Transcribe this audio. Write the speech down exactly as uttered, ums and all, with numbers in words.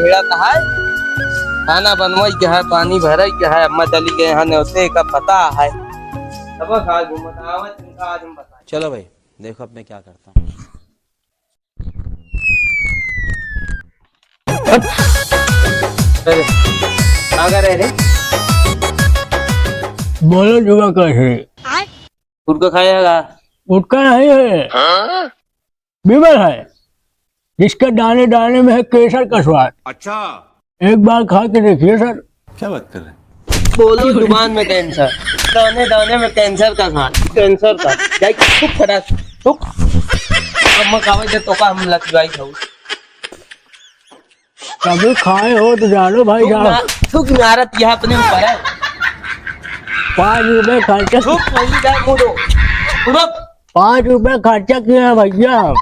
खेड़ा कहा है? खाना बनवाई के है, पानी भराई के है, अम्मा चली गए हैं, नेवते का पता है। सबक आज घूमत आवत, आज हम बता। चलो भाई, देखो अब मैं क्या करता हूँ। अरे, कहाँ का रहे रे? बोलो जुआ कैसे? गुटखा खाएगा? गुटखा नहीं है, विमल है, जिसके दाने दाने में है केसर का स्वाद। अच्छा। एक बार खा के देखिए सर। क्या बात कर रहे हैं? बोलो जुबान में कैंसर, दाने दाने में कैंसर का स्वाद, कैंसर का। जाई, थूक फटाक, थूक। अब मैं कावे दे तो का हम लतिवाई खाऊ। कभी खाए हो तो जानो भाई थूक साहब। ना, थूक मारत यह अपने ऊपर है। पाँच रुपए खर्चा थूक वही जाए मुड़ो। उड़ो। पाँच रुपए खर्चा किया है भैया।